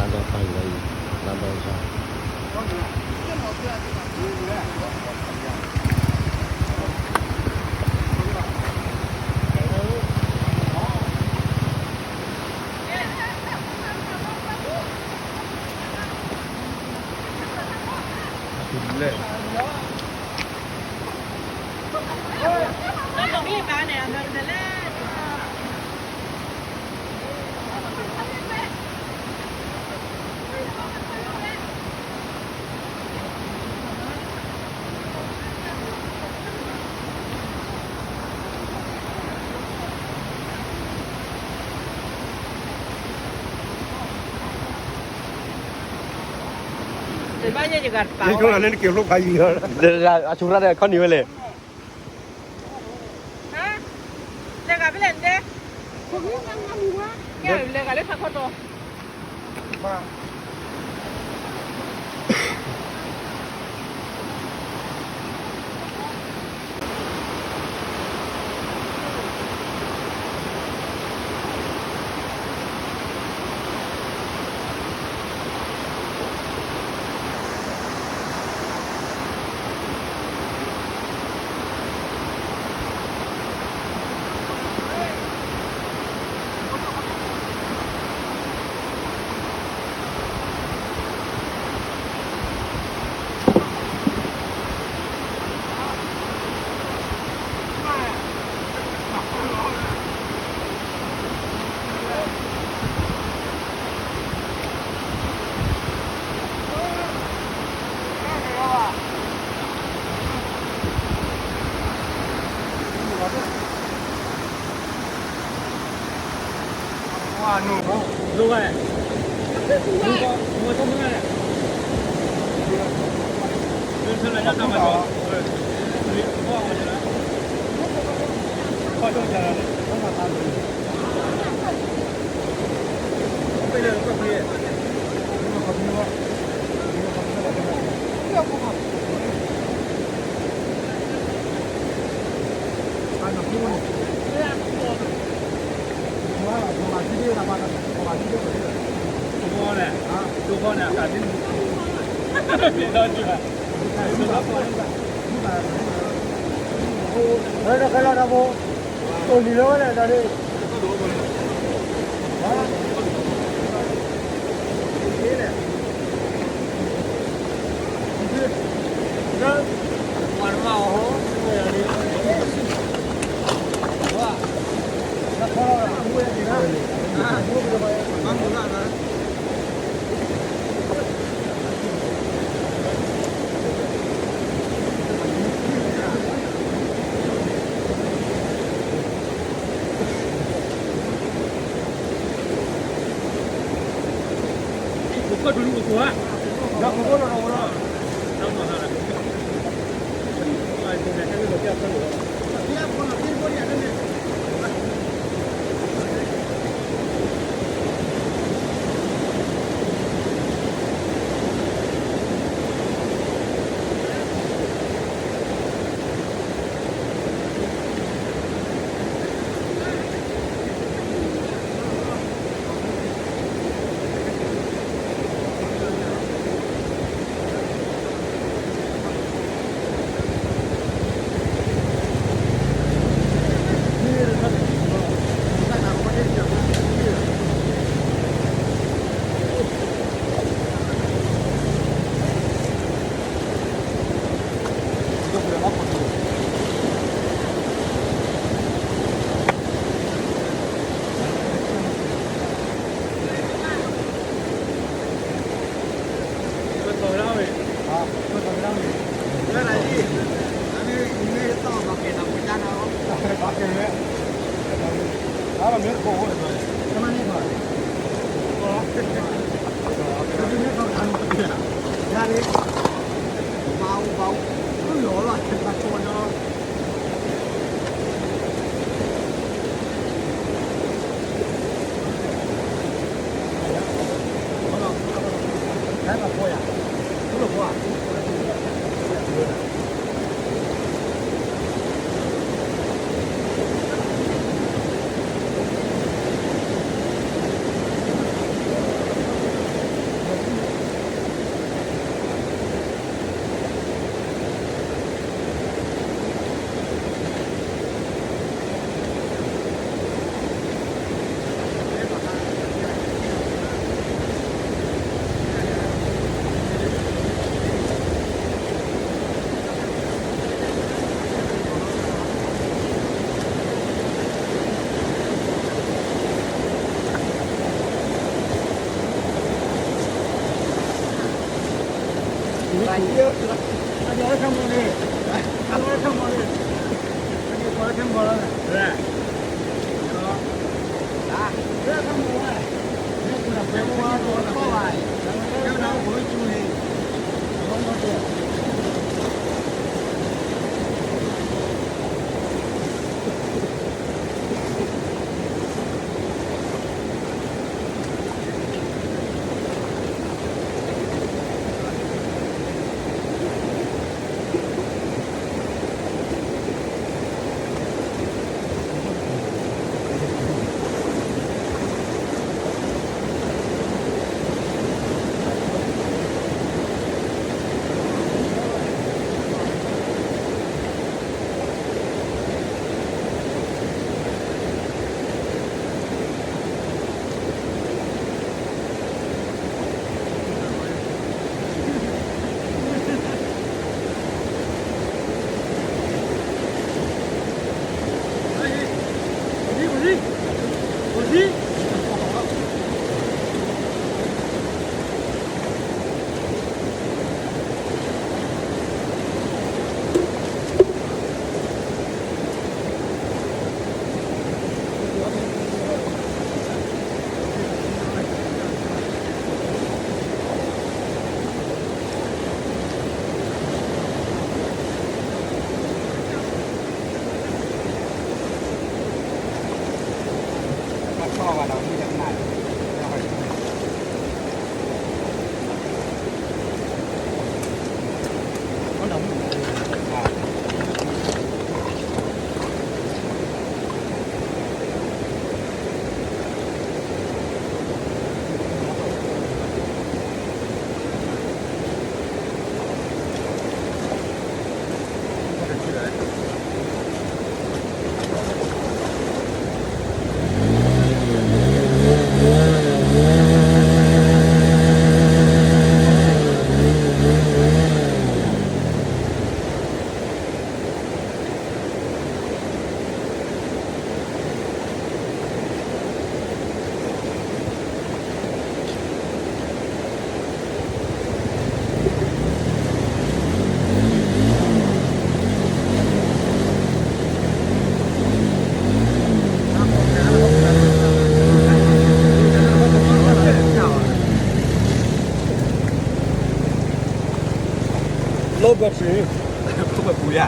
ဒီးပာ်လီၤအံၤ လၢဘီကါ ယဆိကမိၣ်လၢနက့ၤဖျိဖးယံၤလီၤ, အဆိကတၢၢ်ဒီးခီနံၤဝဲလဲၣ်, လဲၤဂၤဖဲလဲၣ်န့ၣ်, လဲၤဂၤလၢထးခီတီၤ. Low battery. Low battery ယါ.